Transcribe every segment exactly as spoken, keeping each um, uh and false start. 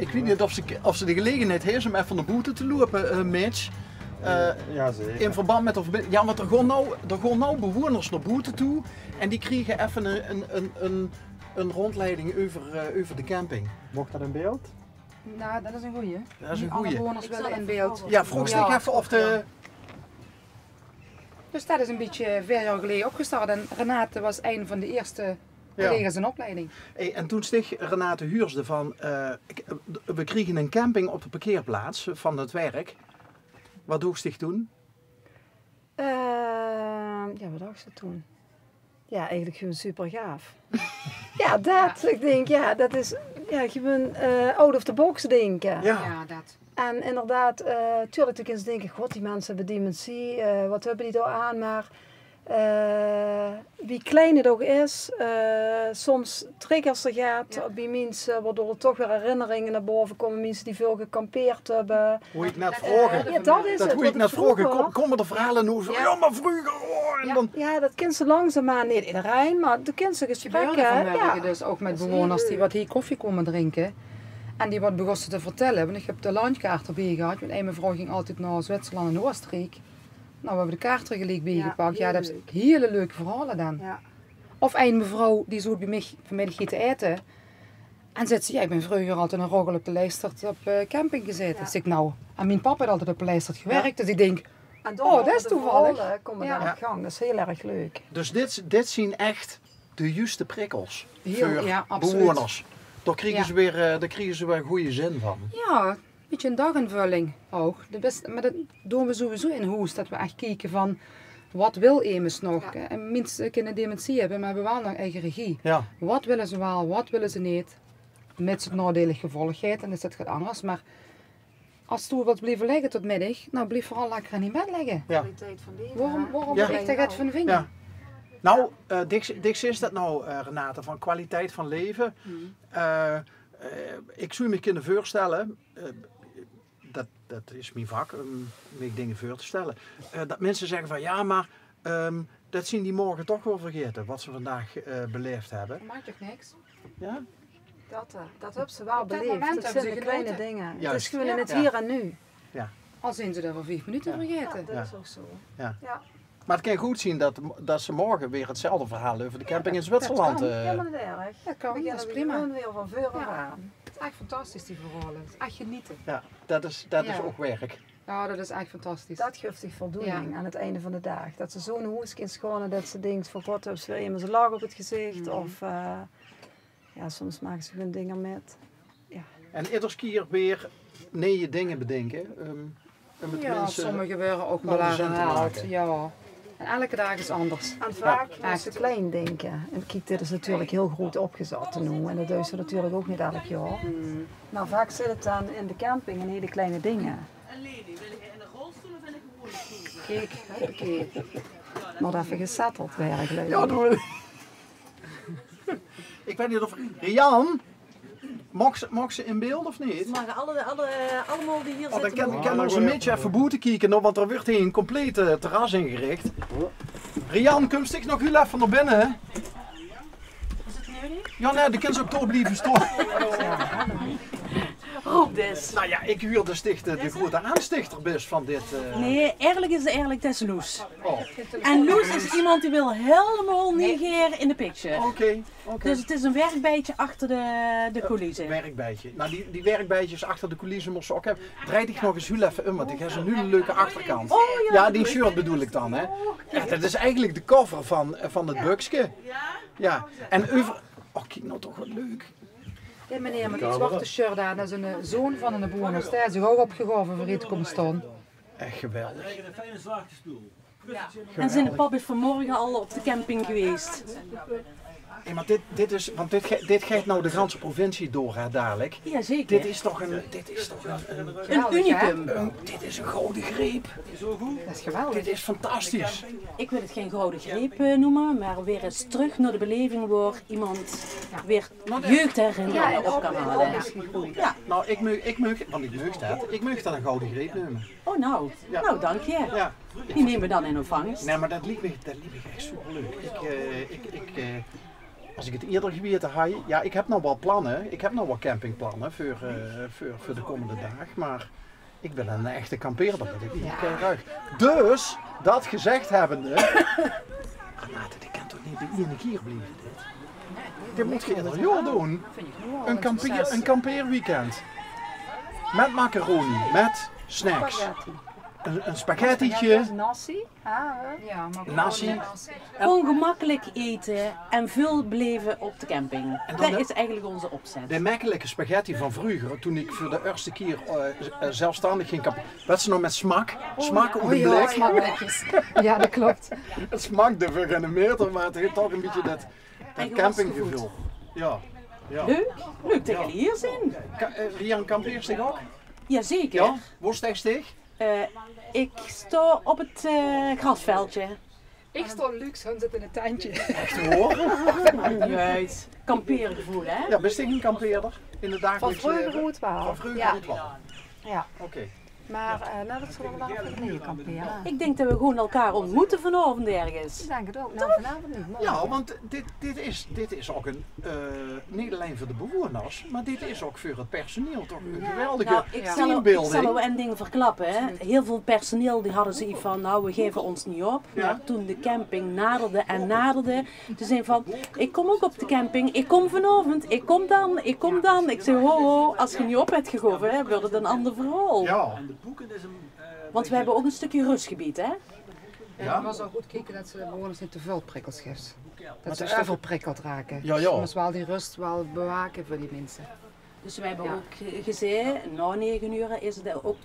Ik weit neet of se, of se de gelegenheid höbs um effe nao boete te loupe, eh, Mitch. Eh, in verband met de verbinding. Ja, want d'r gaon now, d'r gaon now bewoners nao boete toe. En die kriege effe ein, ein, ein, ein, ein rondleiding euver, eh, euver de camping. Moog det in beeld? Nou, det is ein goeie. Det is ein goeie. Alle bewoners wille in beeld. Ja, vroog dich effe of de... Dus det is ein bietje veer jaor geleje opgestart. En Renate waas ein van de ierste collega's in opleiding. Hey, en toen stig Renate Huurs d'rvan, eh, ik, we kriege ein camping op de parkeerplaats van het werk. Wat doog se toen? Eh, ja, wat doog se toen? Ja, eigelik gewoen super gaaf. Ja, det. Ik dink, ja, det is, ja, gewoen, eh, out of the box dinke. Ja. Ja, det. En inderdaad, eh, tuurlik, dan kins se dinke: "God, die minse höbbe dementie, eh, wat höbbe die dao aan?" Maar, eh, wie klein het ouch is, eh, soms triggers se get bie minse, waodoor d'r toch weer herinneringe nao bove kómme. Minse die väöl gekampeerd höbbe. Hoe ik net vroeger. Ja, det is het. Hoe ik net vroeger. Kómme d'r verhaole now zo: ja, maar vreuger, oh, en dan... Ja, det kins se langzaamaan, neet ederein, maar dan kins se gesprekke. Ik belde vanmorge dus ouch met bewoners die wat hie koffie kómme drinke. En die wat begóste te vertelle, want ik höb de landkaart d'rbie gehad, want ein mevrouw ging altied nao Zwitserland en Oosteriek. Nou, we höbbe de kaart d'r geliek bie gepak. Ja, det is hiel leuke verhaole dan. Ja. Of ein mevrouw die zoot bie mich vanmiddig hie te aete. En zaet ze: "Ja, ik bin vreuger altied ein roggel op de Leestert op, eh, camping gezaete." Ja. Zèk ik: "Nou, en mien pap het altied op de Leestert gewerkt." Ja. Dus ik dink: "Oh, det is toevallig." Kómme dan op gang. Det is hiel erg leuk. Dus dit, dit zien echt de juuste prikkels veur bewoners. Dao kriege ze weer, eh, dao kriege ze weer goeie zin van. Ja, bietje ein daaginvulling ouch. De bes-, maar det doon we sowieso in hoes, det we echt kieke van: wat wil emes nog? Ja. En minse kinne dementie höbbe, maar höbbe waal nog eige regie. Ja. Wat wille ze waal, wat wille ze neet? Mits het naodelig gevolg haet, dan is det get angers. Maar as doe wils blieve ligke tot middig, nou, blief veural lekker in dien bed ligke. Ja. Kwaliteit van leve, hè? Waorum, waorum mót ik dao get van vinge? Ja. Nou, eh, dich, dich zaes det now, eh, Renate, van kwaliteit van leve. Eh, eh, ik zou mich kinne veurstelle, eh, det, det is mien vak, um mich dinger veur te stelle. Eh, det minse zegge van: "Ja, maar, ehm, det zien die morge toch weer vergaete, wat ze vandaag, eh, beleefd höbbe." Det maak toch niks? Ja? Det, eh, det höbs se waal beleefd. Det zien de kleine dinger. Juist. Het is gewoen in het hier en nu. Ja. Al zien ze det veur vief minute vergaete. Ja, det is ouch zo. Ja. Ja. Maar het kan good zien det, det ze morge weer hetzelfde verhaol euver de camping in Zwitserland, eh... Det kan, det is prima. We beginne weer gewoen weer van veure aan. Het is echt fantastisch, die verhaole. Het is echt genete. Ja, det is, det is ouch werk. Ja, det is echt fantastisch. Det guf dich voldoening aan het einde van de daag. Det se zo nao hoes kins gaon en det se dinks van: "God, höbs se weer emes ein lach op het gezicht." Of, eh, ja, soms make ze gewoen dinger mit. Ja. En ieders kier weer nieje dinger bedinke, um, um het... Ja, minse sommige waere ouch waal herhaald. Ja. En elke daag is anders. En vaak mós se klein dinke. En kiek, dit is natuurlik hiel groot opgezat now. En det duis se natuurlik ouch neet elk jaor. Maar vaak zit het dan in de camping in hiel kleine dinger. Kiek, huppakee. Mót effe gesetteld waere, geluif ik. Ja, det wil ik. Ik weit neet of... Rian, maag se, maag se in beeld of neet? Ze moge alle, alle, allemaol die hie zitte. Oh, dan kan, kan ózze Mitch effe boete kieke, want d'r wuuert hie ein compleet, eh, terras ingerich. Rian, kums dich nog hiel effe nao binne? Is het nudig? Ja, nee, dan kins se ouch dao blieve staon. Roep dus. Nou ja, ik huur dus det dich de, de grote aanstichter bis van dit, eh... Nee, eerlijk is eerlijk, det is Loes. Oh. En Loes is iemand die wil helemaal niet gaer in de picture. Oké, oké. Dus het is een werkbietje achter de, de coulissen. Werkbietje. Nou, die, die werkbietjes achter de coulissen mós se ouch höbbe. Drej dich nog ens hiel effe um, want die haet zo'n hiel leuke achterkant. Oh, ja. Ja, die shirt bedoel ik dan, hè. Ja, det is eigenlijk de cover van, van het bukske. Ja. En euver... Oh, kiek now toch, wat leuk. Dit meneer met het zwarte shirt aan, det is een, eh, zoon van een bewoner. Dae is zich ouch opgegaeve veur hie te kómme staon. Echt geweldig. En zien pap is vanmorge al op de camping gewaes. Hey, maar dit, dit is, want dit ge-, dit geit now de ganse provincie door, hè, dalik. Ja, zeker. Dit is toch een, dit is toch een, een... Een unicum. Een, dit is een gouden greep. Det is geweldig. Dit is fantastisch. Ik wil het geen gouden greep, eh, noemen, maar weer eens terug naar de beleving waar iemand weer jeugdherinneringen op kan halen. Ja. Nou, ik meug, ik meug, want ik meug det, ik meug det een gouden greep neume. Oh, nou. Ja. Nou, dank je. Ja. Die nemen we dan in ontvangst. Nee, maar det liek mich, det liek mich echt superleuk. Ik, eh, ik, ik, eh, As ik 't ierder gewete haj, ja, ik heb nog wel planne. Ik heb nog wel campingplanne veur, eh, veur, veur de komende daag. Maar ik wil een echte kampeerder, dat ik niet kei ruig. Dus, dat gezegd hebbende, Renate, dit kan toch niet bij één keer blijven, dit? Dit moet ge ieder jaar doen. Een kampeer, een kampeerweekend. Met macaroni, met snacks. Een, een spaghettietje. Nasi. Ah, hè? Ja, maar Nasi. Gewoon gemakkelijk eten en veel beleven op de camping. Dat is eigenlijk onze opzet. De makkelijke spaghetti van vroeger, toen ik voor de eerste keer, eh, eh, zelfstandig ging kamp-, wat ze nog met smak, smak op de blik. Smakblikjes. Ja, dat klopt. Het smakde voor geen meter, maar het heeft toch een beetje dat, dat campinggevoel. Ja, ja. Leuk, leuk dat jullie hier zijn. Wie een kampeerster ook? Jazeker. Ja, wo steeg zich? Eh, ik sta op het, eh, grasveldje. Ik sta luxe, hun zit in het tentje. Echt hoor? Juist. Kampeergevoel, hè? Ja, bist du een kampeerder? In de dagelijkse leven? Van vroeger uit wel. Van vroeger uit wel. Ja. Oké. Maar, eh, nou, dat zullen we wel even kamperen. Ik denk dat we gewoon elkaar ontmoeten vanavond ergens. Ik denk het ook. Nou, vanavond niet, morgen. Ja, want dit, dit is, dit is ook een, eh, niet alleen voor de bewoners, maar dit is ook voor het personeel toch een geweldige teambuilding. Nou, ik zal, ik zal wel een ding verklappen, hè. Heel veel personeel die hadden zoiets van, nou, we geven ons niet op. Maar toen de camping naderde en naderde, toen zei van, ik kom ook op de camping, ik kom vanavond, ik kom dan, ik kom dan. Ik zei, ho, ho, als je niet op hebt gegeven, hè, wordt het een ander verhaal. Ja. Want we hebben ook een stukje rustgebied, hè? Ja, maar zou goed kijken dat ze de bewoners niet te veel prikkels geeft. Dat ze overprikkeld raken. Ja, ja. Dus je moet wel die rust wel bewaken voor die mensen. Dus we hebben ook, eh, gezegd, na negen uur is het ook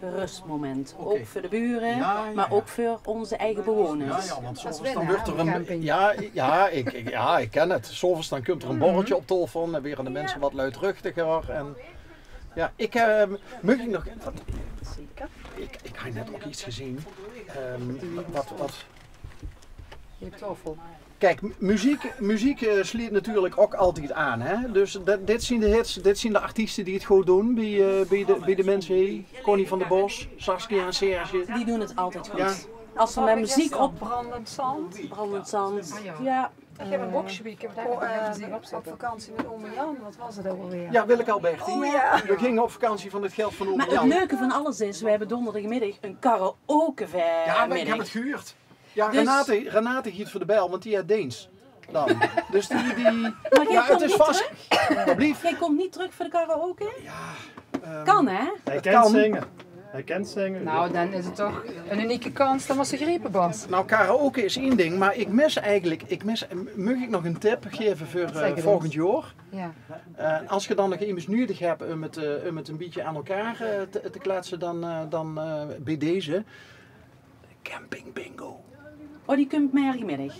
rustmoment. Oké. Ook voor de buren, maar ook voor onze eigen bewoners. Ja, ja, want 's avonds dan wordt er een, ja, ja, ik, ik, ja, ik ken het. 's Avonds dan komt er een borreltje op tafel en dan worden de mensen wat luidruchtiger. En ja, ik, eh, mag ik nog, wat, ik, ik had net ook iets gezien. Ehm, wat, wat, Kijk, m-, muziek, muziek, eh, sluit natuurlijk ook altijd aan, hè? Dus dat, dit zijn de hits, dit zijn de artiesten die het goed doen bij, eh, bij de, bij de mensen hier. Connie van der Bos, Saskia en Serge. Die doen het altijd goed. Ja. Als ze met muziek op... Brandend Zand. Brandend Zand, ja. Ik heb een boxje, ik heb daar muziek op vakantie met ome Jan. Wat was het ook alweer? Ja, Willeke Alberti. Oh, ja. We gingen op vakantie van het geld van ome Jan. Maar het leuke van alles is, we hebben donderdagmiddag een karaoke-middag. Ja, maar ik heb het gehuurd. Ja, dus Renate, Renate giet voor de bel, want die haet deens dan. Dus die, die, maar ja, het is vast. Alsjeblieft. Jij komt niet terug voor de karaoke? Ja, ehm, kan, hè? Hij kan zingen. Hij kan zingen. Nou, dan is het toch een unieke kans dat we ze griepen, Bas. Nou, karaoke is één ding, maar ik mis eigenlijk, ik mis, mag ik nog een tip geven voor, eh, volgend jaar? Ja. Eh, als je dan nog eens nodig hebt om het, eh, om het een beetje aan elkaar, eh, te, te kletsen, dan, eh, dan, eh, bij deze. Camping bingo. Oh, die komt morgenmiddag.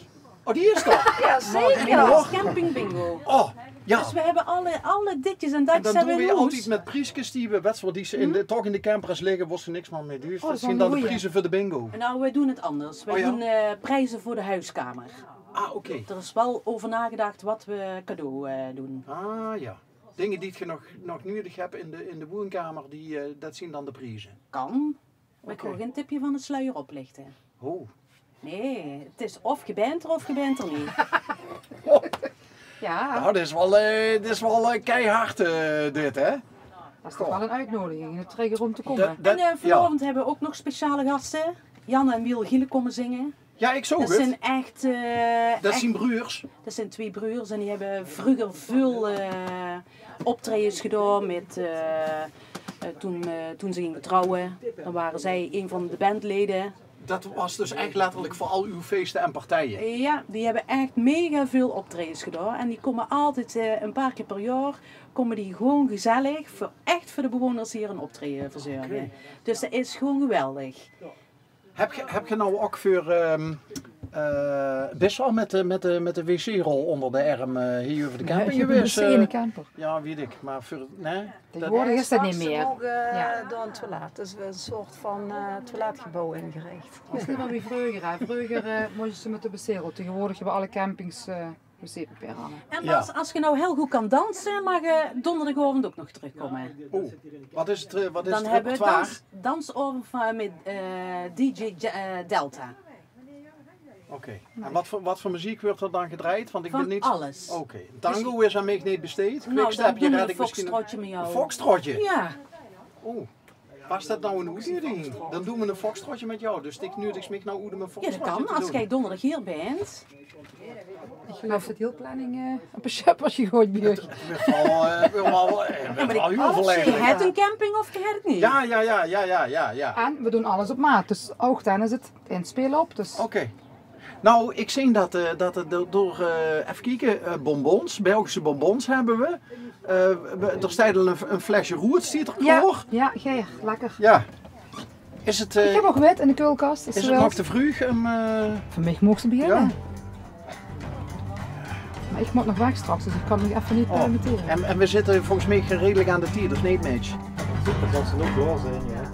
Oh, die is er? Ja, zeker. Ja, camping bingo. Oh, ja. Dus we hebben alle, alle ditjes en datjes hebben we in hoes. En dan doen we altijd met prieskes die we, weet je wel, die ze in de, toch in de campers liggen, waar ze niks meer mee doen. Oh, dat zijn dan de prijzen voor de bingo. Nou, we doen het anders. We doen, eh, prijzen voor de huiskamer. Ah, oké. Er is wel over nagedacht wat we cadeau, eh, doen. Ah, ja. Dingen die je nog, nog nodig hebt in de, in de woonkamer, die, eh, dat zijn dan de prijzen. Kan. Maar ik wil geen tipje van de sluier oplichten. Oh. Nee, het is of je bent er of je bent er niet. Ja. Nou, dit is wel, eh, dit is wel, eh, keihard, eh, dit, hè? Dat is toch wel een uitnodiging, een trigger om te komen. En, eh, vanavond hebben we ook nog speciale gasten. Jan en Wiel Gielen komen zingen. Ja, ik zag het. Dat zijn echt, eh, dat zijn broers. Dat zijn twee broers en die hebben vroeger veel, eh, optredens gedaan met, eh, eh, toen, eh, toen ze gingen trouwen. Dan waren zij een van de bandleden. Dat was dus echt letterlijk voor al uw feesten en partijen? Ja, die hebben echt mega veel optredens gedaan. En die komen altijd, eh, een paar keer per jaar, komen die gewoon gezellig, voor, echt voor de bewoners hier een optreden verzorgen. Oké. Dus dat is gewoon geweldig. Heb je, heb je nou ook voor, ehm, eh, best wel met de, met de, met de wc-rol onder de arm, eh, hier over de camping geweest? Nee, ik heb een wc in de camper. Ja, weet ik. Maar voor, nee? Tegenwoordig is dat niet meer. Ze mogen, eh, door een toilet. Dus we hebben een soort van, eh, toiletgebouw ingericht. Dat is niet meer wie vroeger, hè. Vroeger, eh, moesten ze met de wc-rol. Tegenwoordig hebben alle campings, eh, wc-papier hangen. En Bas, als je nou heel goed kan dansen, mag je donderdagavond ook nog terugkomen. Oeh, wat is het, eh, wat is het repertoire? Dan hebben we dans, dansavond van, met, eh, D J Ja-, eh, Delta. Oké. En wat veur, wat veur meziek wuuert d'r dan gedrejd? Want ik bin neet alles. Oké. Tango is aan mich neet besteed. Nou, dan doon we ein foxtrotje mit jou. Ein foxtrotje? Ja. Oeh. Was det nou ein oetdiening? Dan doon we ein foxtrotje mit jou. Dus ik nuuedig mich nou oet um ein foxtrotje te doon. Ja, det kan, as geej donderdig hier bent. Ik geluif det hiel planning eh, op ein sjeppertje gegooid wuuert. Geej het ein camping of geej het het neet? Ja, ja, ja, ja, ja, ja. En we doon alles op maat, dus ouch dan is het inspeule op. Dus. Oké. Nou, ik zeen det, eh, det d'r door, door eh, effe kieke, eh, bonbons, Belgische bonbons hebbe we. Eh, we- d'r steit al ein, ein flesje roet, steit d'r klaor. Ja, geer, lekker. Ja. Is het, eh, ik heb ouch wit in de keulkas. Is het nog te vreug um eh, veur mich moogs se beginne. Ja. Maar ik mót nog weg straks, dus ik kan nog effe neet permittere. En, en we zitte volges mich redelik aan de tied, of neet, Mitch? Super, zal ze nog klaor zeen, ja.